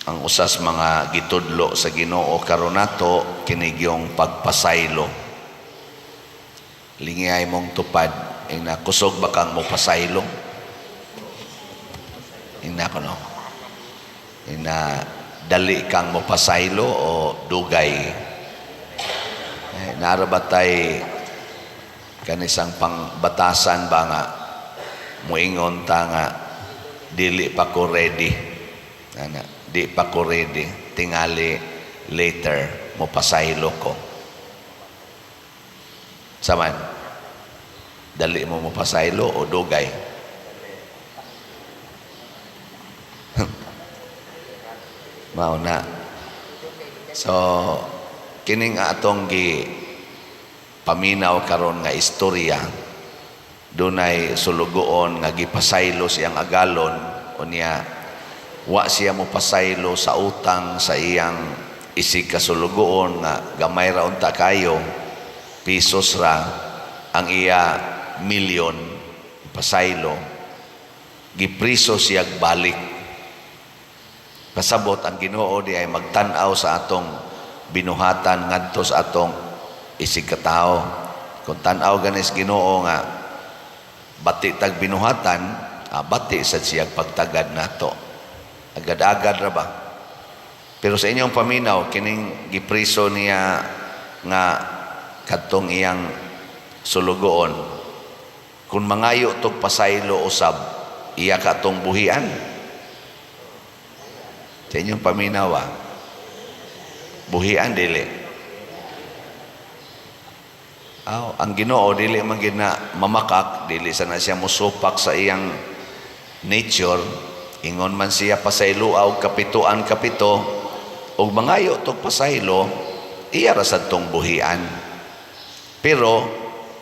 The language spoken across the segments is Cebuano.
Ang usas mga gitudlo sa Ginoo karon nato kini gyung pagpasaylo. Lingiyay mong tupad, ing kusog ba kang mopasaylo? Ingna ko, no. Ing dali kang mopasaylo o dugay? Eh, naa ra ba tay kanisang pangbatasan ba nga muingon ta nga dili pa ko ready? Ana, di pa ko ready. Tingali later mopasaylo ko. Saman, dali mo mopasaylo o dugay? Mao na. So, kining atong gi paminaw karon nga istorya, dunay sulugoon nga gipasaylo siyang agalon, unya wa siya mo pasaylo sa utang sa iyang isig kasulugoon nga gamay ra unta kayo, pesos ra ang iya milyon pasaylo. Gipriso siya balik. Pasabot ang Ginoo di ay magtan-aw sa atong binuhatan ngadto sa atong isig katawo. Kung tan-aw ganis Ginoo nga bati tag binuhatan, bati sad siyang pagtagad nato. Agad-agad ra ba? Pero sa inyong paminaw, kining gipriso niya nga kadtong iyang sulugoon, kung mangayo tog pasaylo usab, iya ka tong buhian? Sa inyong paminaw, buhian, dili? Aw, ang Ginoo dili man gid na mamakak, dili sa na siya musupak sa iyang nature. Ingon man siya pasaylo og kapituan kapito, ug mangayo tog pasaylo, iya ra sad tong buhian. Pero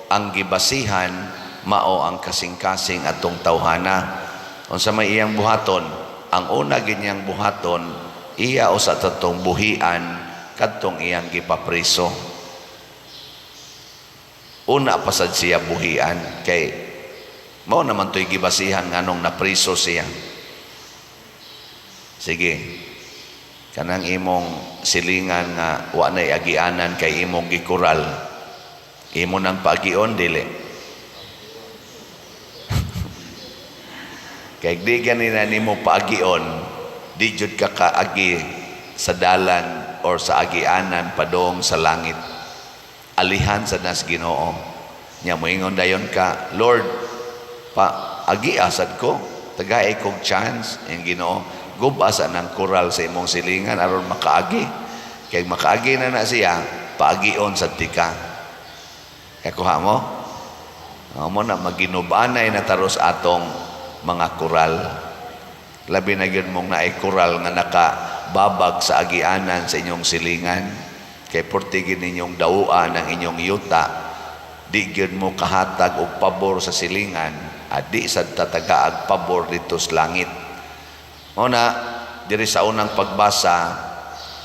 ang gibasihan mao ang kasing-kasing atong tawhana. Unsa may iyang buhaton? Ang una gid niyang buhaton, iya usa tatong buhian kadtong iyang gipapriso. Una pa sad siya buhian kay mao naman to'y gibasihan nganong napriso siya. Sige, kanang imong silingan nga wa nay agianan kay imong gikural, imo nang paagion, dili? Kay di ganina nimo paagion, di jud ka kaagi sa dalan or sa agianan padong sa langit. Alihan sa nas Ginoo. Nya moingon dayon ka, "Lord, pa agi asad ko, tagay kog chance." Ang Ginoo, guba sa nang kural sa imong silingan aron makaagi. Kay makaagi na na siya, paagion sad tika. Kakuha mo? Mo na maginubanay na taros atong mga kural. Labi na gyud mong naay kural nga nakababag sa agianan sa inyong silingan. Kay portigin ninyong dawuan ang inyong yuta, di gyud mo kahatag og pabor sa silingan, adi sad tatagaag pabor dito sa langit. Mao na diri sa unang pagbasa,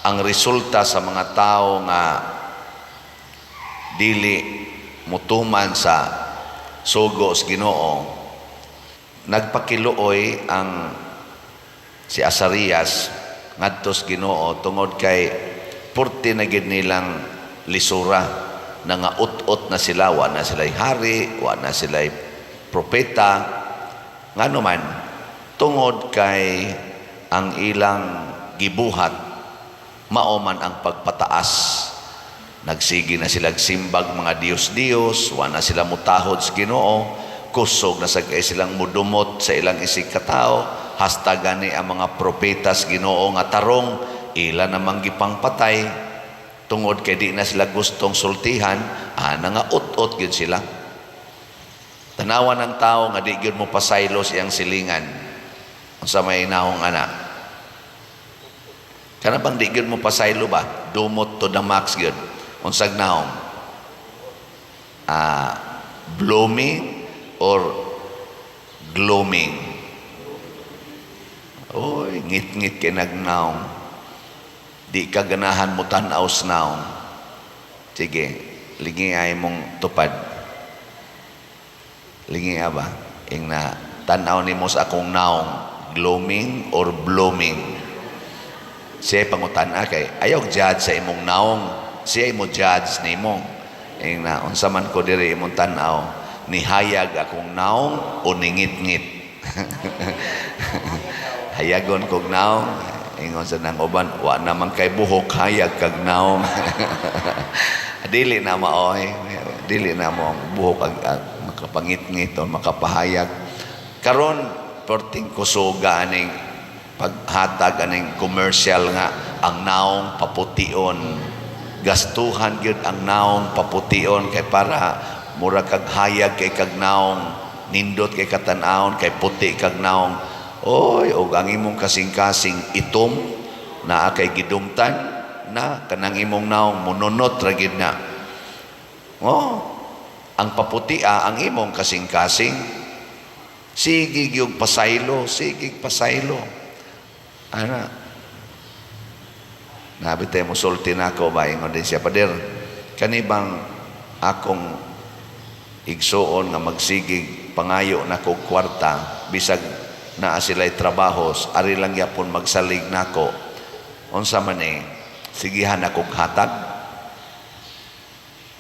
ang resulta sa mga tao nga dili mutuman sa sugo sa Ginoo, nagpakiluoy ang si Asarias ngadto sa Ginoo tungod kay purti na gid nilang lisura, nga ut-ut na sila, wa na sila'y hari, wa na sila'y propeta. Ngano man? Tungod kay ang ilang gibuhat mao man ang pagpataas. Nagsige na sila simbag mga Diyos-Diyos, wa na sila mutahod sa Ginoo, kusog na sa kay silang mudumot sa ilang isig katao, hasta gani ang mga propeta sa Ginoo nga tarong ila namang gipangpatay tungod kay di na sila gustong sultihan, nga ut-ut gyud sila. Tanawan ng tao nga di gyud mo pasaylo sa iyang silingan. Unsa may nahong ana? Kana bang di gyud mo pasaylo ba? Dumot to the max gyud. Unsag naong? Blooming or gloaming? Oy, ngit-ngit kay nagnaong. Di ka ganahan mo tan-aw sa naong. Sige, lingi ay mong tupad. Lingi ba? Ing na tan-aw nimo sa akong naong, gloaming or blooming? Siya pangutana kay ayaw judge sa imong naong, siya mo judge nimo. Ing na unsa man ko diri imong tan-aw, nihayag akong naong o ningit-ngit? Hayagon kog naong. Ingon sa nang uban, wa naman kay buhok, hayag kag naong. Dili na maoy, dili na mo ang buhok ag makapangit-ngit o makapahayag. Karon perting kusuga aning paghatag aning commercial nga ang naong papution. Gastuhan gyud ang naong papution kay para mura kag hayag kay kag naong, nindot kay katan-awon kay puti kag naong. Oy, og ang imong kasing-kasing itom, naa kay gidumtan na kanang imong naong mununot ra gyud na. Oh, ang paputia ang imong kasing-kasing. Sige gyud pasaylo, sige pasaylo. Ana. Nabi tayo musulti na ako ba, ingon din siya, "Pader, kani bang akong igsuon nga magsigig pangayo na kog kwarta, bisag naa sila'y trabahos, ari lang yapon magsalig nako, unsa man eh, sigihan akong hatag?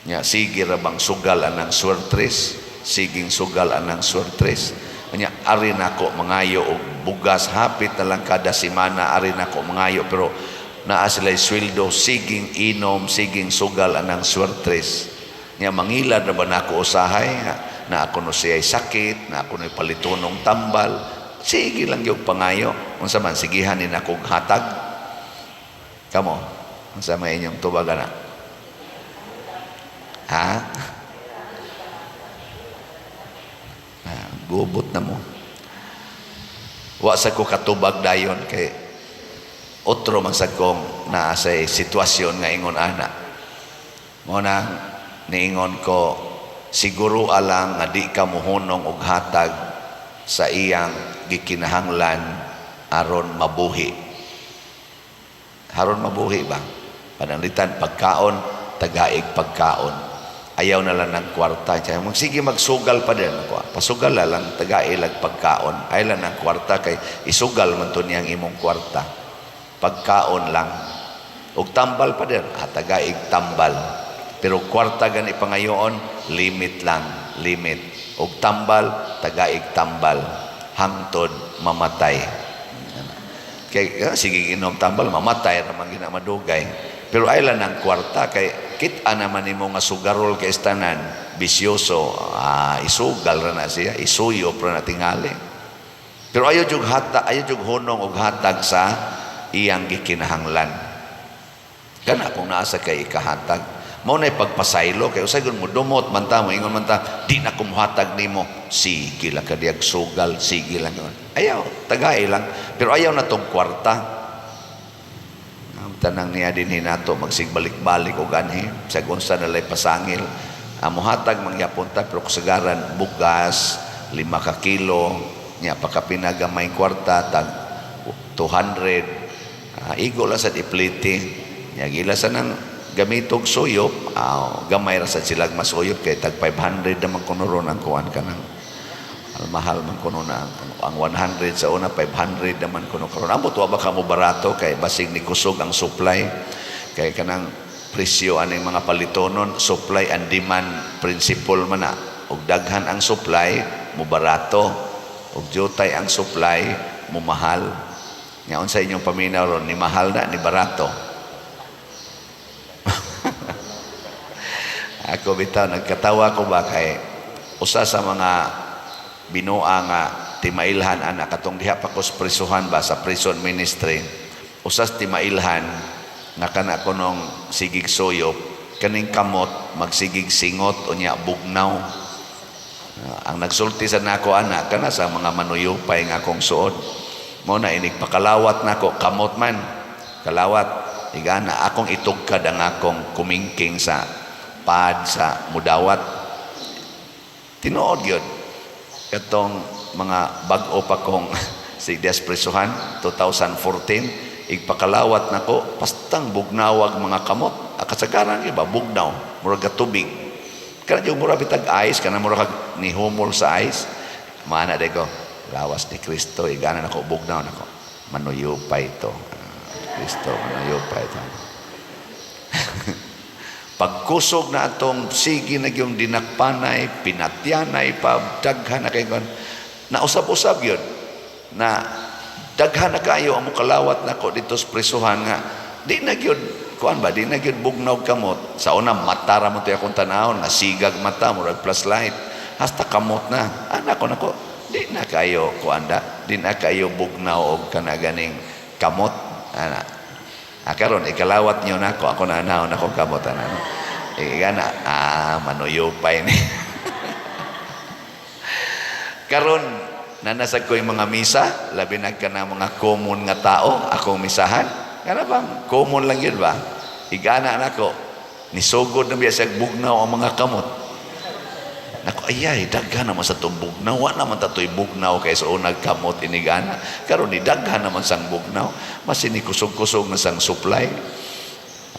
Nya sige ra bang sugal anang swertres, siging sugal anang swertres? Nya ari nako mangayo og bugas hapit na lang kada semana, ari nako mangayo, pero naa sila'y sweldo, siging inom, siging sugal anang swertres. Nya mangilad ra ba nako usahay na ako no siya'y sakit, na ako no'y palitunong tambal, sige lang yung pangayo. Unsa man, sigihan ni nako hatag?" Kamo, unsa may inyong tubag ana? Ha? Ah, gubot na mo. Wa sa ko katubag dayon kay otro man sa kong naa sa sitwasyon nga ingon ana. Mo na niingon ko, siguro alang nga di ka muhunong og hatag sa iyang gikinahanglan aron mabuhi. Aron mabuhi ba? Pananglitan pagkaon, tagaig pagkaon. Ayaw na lang ng kwarta. Kaya sige magsugal pa din. Ako, pasugal na lang, tagailag pagkaon. Ayaw lang ng kwarta kay isugal man to niyang imong kwarta. Pagkaon lang. Og tambal pa din. Ah, tagaig tambal. Pero kwarta gani pangayoon, limit lang, limit. Og tambal, tagaig tambal. Hangtod mamatay. Kay sige inom tambal, mamatay ra man gina madugay. Pero ay lang ng kwarta kay kita naman nimo nga sugarol kay istanan, bisyoso, isugal ra na siya, isuyop ra na tingali. Pero ayaw jug hata, ayaw jug hunong og hatag sa iyang gikinahanglan. Kana kung naa sa kay ikahatag. Mao na pagpasaylo kay usay mo dumot man ta mo ingon man ta, "Di na ko mohatag nimo." Sige lang kadiyag sugal, sige lang. Ayaw, tagay lang. Pero ayaw na tong kwarta. Ang tanang niya din hinato magsigbalik-balik og anhi sa unsa na lay pasangil. Ang mohatag mangyapon ta, pero kasagaran bugas 5 ka kilo nya pakapinagamay kwarta tag 200, igo lang sa ipliti nya gila sa nang gamitog suyop, gamay ra sad silag masuyop kay tag 500 naman kuno ron ang kuan, kanang mahal man kuno na ang 100 sa una, 500 naman kuno karon. Ambot wa ba kamo barato kay basig ni kusog ang supply kay kanang presyo aning mga palitonon, supply and demand principle man na. Og daghan ang supply, mo barato, og jutay ang supply, mo mahal. Nya unsa inyong paminaw ron, ni mahal na ni barato? Ako bitaw nagkatawa ko ba kay usa sa mga binua nga timailhan ana katong diha pa ko sa prisuhan ba, sa prison ministry, usas timailhan nga kana kunong sigig suyop kaning kamot magsigig singot unya bugnaw. Ang nagsulti sa nako ana kana sa mga manuyupay nga akong suod mo na inig pakalawat nako kamot man kalawat igana akong itugkad ang akong kumingking sa pad sa mudawat. Tinuod gyud katong mga bag-o pa kong si Despresuhan 2014, igpakalawat nako pastang bugnawag mga kamot. Kasagaran gyud ba bugnaw, murag ka tubig kana yung mura bitag ice kana, mura kag nihumol sa ice. Mana day ko lawas ni Kristo, igana nako bugnaw nako, manuyupay ito. Kristo manuyupay ta. Pagkusog na atong sige na yung dinakpanay, pinatyanay pa, daghan na kayo. Nausab-usab yun. Na daghan na kayo ang mukalawat nako dito sa presuhan nga di na gyud kuan ba, di na gyud bugnaw kamot. Sa una, mata ra mo to akong tanawon nga sigag mata, murag flashlight, hasta kamot na anak ko nako, di na kayo kuan da, di na kayo bugnaw og kana ganing kamot ana. Ah, karon ikalawat niyo nako, ako na anahon akong kamot ana. Igana, ah, manuyupay ni. Karon nanasag ko yung mga misa, labi na ka na mga common nga tao, akong misahan. Kana bang common lang yun ba? Igana nako, nisugod na biya siya bugnaw ang mga kamot. Nako, ayay, daghan naman sa itong bugnaw. Wa naman tato'y bugnaw kay sa unag kamot inigana. Karon ni daghan naman sang bugnaw. Masin ni kusog-kusog na sang supply.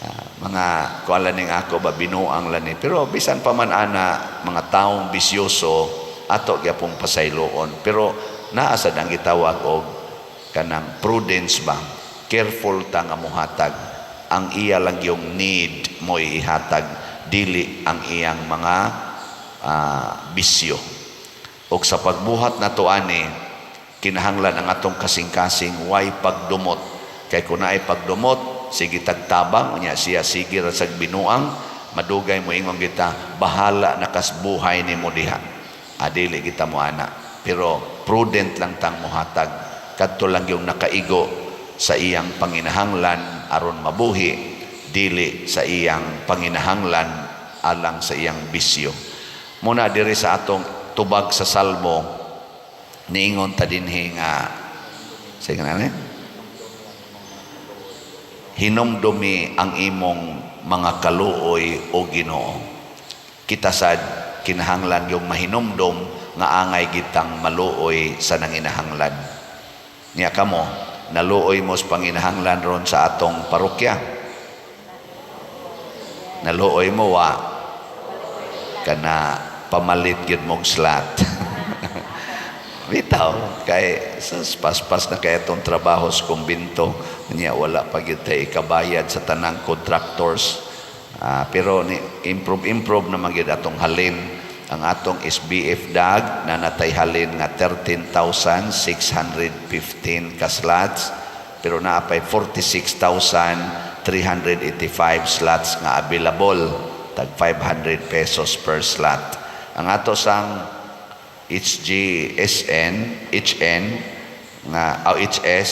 Ah, mga kuan ning ako ba, binuang lani. Pero bisan pa man ana, mga taong bisyoso, ato gyapong pasayloon. Pero naa sad ang gitawag og kanang prudence ba. Careful ta nga muhatag. Ang iya lang yung need mo ihatag, dili ang iyang mga bisyo. Og sa pagbuhat nato ani, kinahanglan ang atong kasing-kasing way pagdumot. Kay kung naay pagdumot, sige tagtabang, unya siya sige ra sag binuang, madugay mo ingon kita, "Bahala na kas buhay nimo diha." Adili kita mo ana. Pero prudent lang tang muhatag. Kadto lang yung nakaigo sa iyang panginahanglan aron mabuhi, dili sa iyang panginahanglan alang sa iyang bisyo. Muna diri sa atong tubag sa Salmo, niingon ta dinhi nga sige na ni, "Hinumdumi ang imong mga kaluoy, o Ginoo." Kita sad kinahanglan yung mahinumdom nga angay gitang maluoy sa nanginahanglan. Niya kamo, naluoy mo sa panginahanglan ron sa atong parokya? Naluoy mo wa? Kana pamalit gyud mong slot. Bitaw, kay sa paspas na kay itong trabaho sa kumbinto, niya wala pa gyud tay ikabayad sa tanang contractors. Ah, pero ni improve improve naman gyud atong halin. Ang atong SBF dag na natay halin nga 13,615 ka slots, pero naa pay 46,385 slots nga available, tag 500 pesos per slot. Ang ato sang HGSN, HN nga o HS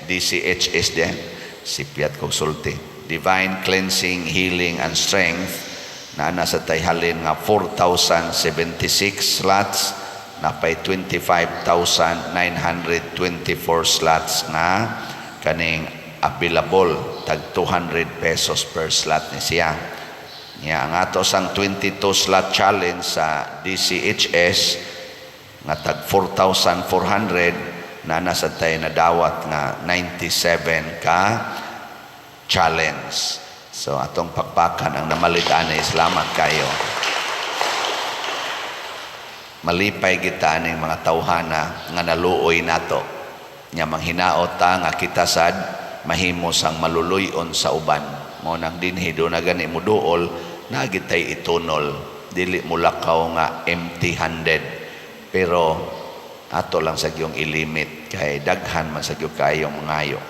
DCHS din, sipyat kog sulti, Divine Cleansing, Healing and Strength, na nasa tay halin nga 4,076 slots, napay 25,924 slots nga kaning available, tag 200 pesos per slot ni siya. Nya ang ato sang 22 slot challenge sa DCHS nga tag 4,400 na nasa tay nadawat nga 97 ka challenge. So atong pakpakan ang namalit ani, salamat kayo. Malipay kita aning mga tawhana nga naluoy nato. Nya manghinaot ta nga kita sad mahimo sang maluluy-on sa uban. Mo nang dinhi do na gani muduol na gitay itunol, dili mulakaw nga empty-handed. Pero ato lang sa gyung ilimit kay daghan man sa gyud kayong mangayo.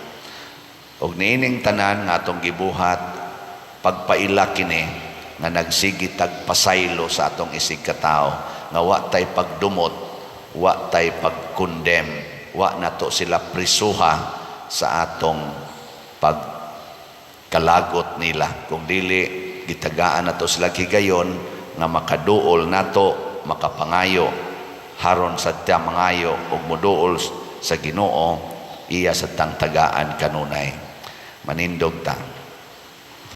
Og niining tanan nga atong gibuhat, pagpaila kini nga nagsigi tag pasaylo sa atong isig katao nga wa tay pagdumot, wa tay pagkondem, wa nato sila prisuha sa atong pagkalagot nila. Kung dili, gitagaan nato sila higayon nga makaduol nato, makapangayo, haron sa tiya mangayo ug moduol sa Ginoo, iya sa tang tagaan kanunay. Manindog ta.